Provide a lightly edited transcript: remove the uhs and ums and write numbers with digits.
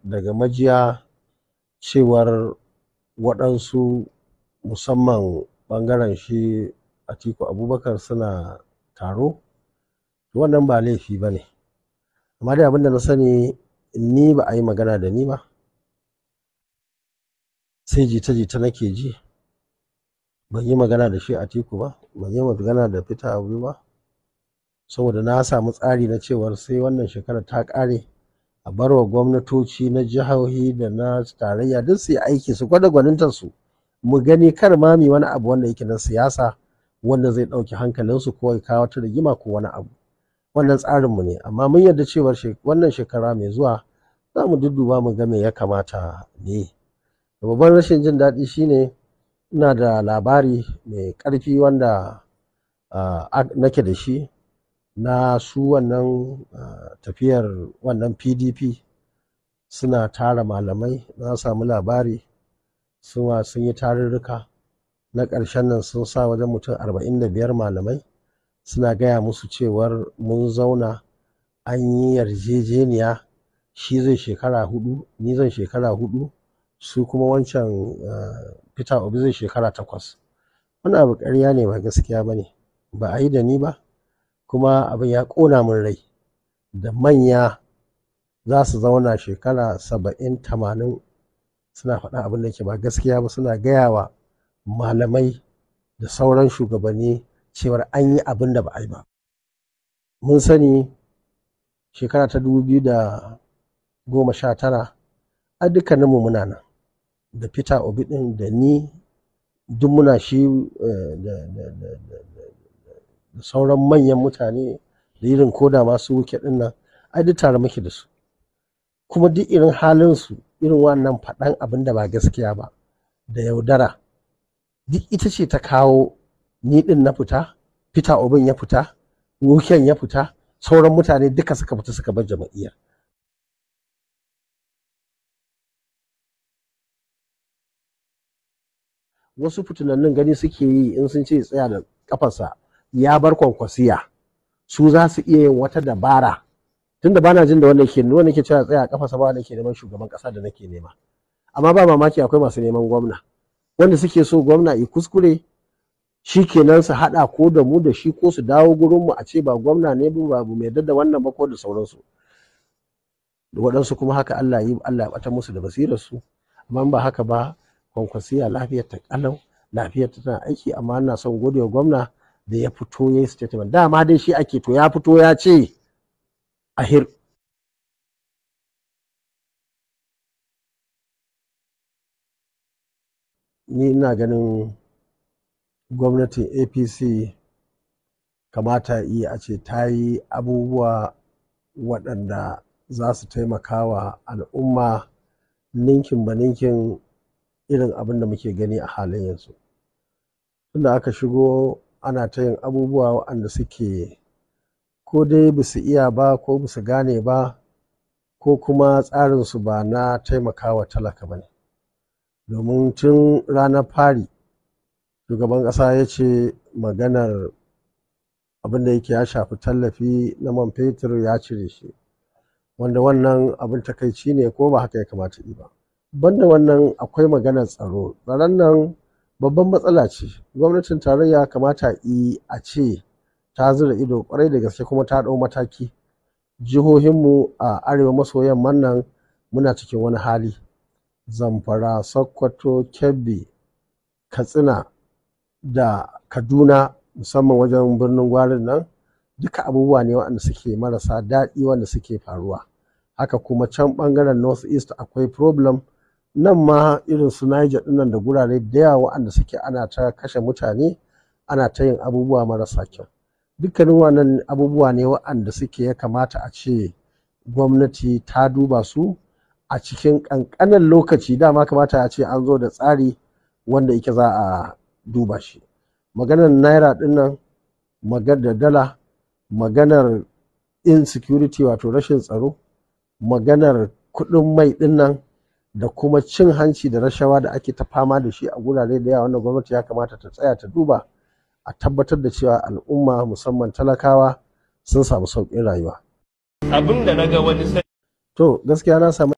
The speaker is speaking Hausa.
daga majiya cewar waɗansu musamman ɓangaren shi Atiku Abubakar suna taro, wannan ba laifi ba ne. Amma dai abin da na sani, ni ba a yi magana da ni ba, sai jita-jita nake ji. Ban yi magana da shi Atiku ba, ban yi magana da Peter Obi ba, saboda na samu tsari na cewar sai wannan shekarar ta ƙare a barwa gwamnatoci na jihohi da na tarayya duk su yi aiki su gwada gwanintarsu, mu gani kar ma mu wani abu wanda yake na siyasa wanda zai ɗauki hankalinsu ko ya kawo wata rigima ko wani abu. Wannan tsarinmu ne, amma mun yarda cewar wannan shekara mai zuwa za mu dudduba mu ga me ya kamata ne. Babban rashin jin daɗi shine ina da labari mai ƙarfi wanda nake da shi na su wannan tafiyar wannan PDP suna tara malamai. Na samu labari suma sun yi tarurruka na ƙarshen nan, sun sa wajen mutum 45 malamai, suna gaya musu cewar mun zauna an yi yarjejeniya, shi zai shekara 4, ni zan shekara 4, su kuma wancan Peter Obi zai shekara 8. Wannan abu ƙarya ne, ba gaskiya ba ne, ba a yi da ni ba, kuma abin ya ƙona min rai da manya za su zauna shekara 70, 80 suna faɗa abin da yake ba gaskiya ba, suna gaya wa malamai da sauran shugabanni cewar an yi abin da ba a yi ba. Mun sani shekara ta 2019 a dukkaninmu muna nan, da Peter Obi ɗin da ni duk muna shi da sauran manyan mutane da irin koda masu wuke ɗin nan, ai duk tare muke da su. Kuma duk irin halinsu, irin wannan faɗan abin da ba gaskiya ba da yaudara, duk ita ce ta kawo ni ɗin na fita, Peter Obin ya fita, Wuken ya fita, sauran mutane duka suka fita suka bar jam'iyyar. Wasu fitinannun gani suke yi in sun ce tsaya da kafarsa ya bar Kwankwasiya, su za su iya yin wata dabara. Tunda bana jin da wanda ke wanda ke cewa tsaya a kafarsa ba wanda ke neman shugaban kasa da nake nema. Amma ba mamaki akwai masu neman gwamna wanda suke so gwamna ya kuskure, shi kenan su haɗa ko da mu da shi ko su dawo gurin mu a ce ba gwamna ne ba, mu yarda da wannan ba ko da sauransu. Da waɗansu kuma haka Allah yi, Allah ya ɓata musu da basirarsu. Amma ba haka ba, Kwankwasiya lafiyar ta ƙalau, lafiyar ta tana aiki. Amma ina son gode wa gwamna da ya fito ya yi statement. Dama dai shi ake to ya fito ya ce ahir. Ni ina ganin gwamnatin APC kamata yi a ce ta yi abubuwa waɗanda za su taimaka wa al'umma ninkin ba ninkin irin abin da muke gani a halin yanzu. Tunda aka shigo ana ta yin abubuwa waɗanda suke ko dai ba su iya ba ko ba su gane ba ko kuma tsarinsu ba na taimakawa talaka ba ne. Domin tun ranar fari shugaban ƙasa ya ce maganar abin da yake ya shafi tallafi na man fetur ya cire shi, wanda wannan abin takaici ne ko ba haka ya kamata yi ba. Banda wannan akwai maganar tsaro. Tsaron nan babban matsala ce. Gwamnatin tarayya kamata yi a ce ta zura ido kwarai da gaske kuma ta ɗau mataki. Jihohinmu a arewa maso yamman nan muna cikin wani hali. Zamfara, Sokoto, Kebbi, Katsina da Kaduna, musamman wajen birnin Gwarin nan, duka abubuwa ne waɗanda suke marasa daɗi wanda suke faruwa. Haka kuma can ɓangaren North East akwai problem. Nan ma irin su Niger ɗinnan da gurare da yawa waɗanda suke ana ta kashe mutane, ana ta yin abubuwa marasa kyau. Dukkanin wannan abubuwa ne waɗanda suke ya kamata a ce gwamnati ta duba su a cikin ƙanƙanin lokaci. Dama kamata a ce an zo da tsari wanda yake za a duba shi. Maganar naira ɗinnan, maganar dala, maganar insecurity wato rashin tsaro, maganar kuɗin mai ɗinnan, da kuma cin hanci da rashawa da ake ta fama da shi a gurare da yawa, wanda gwamnati ya kamata ta tsaya ta duba a tabbatar da cewa al'umma musamman talakawa sun samu sauƙin rayuwa. Abin da na ga wani To gaskiya na samu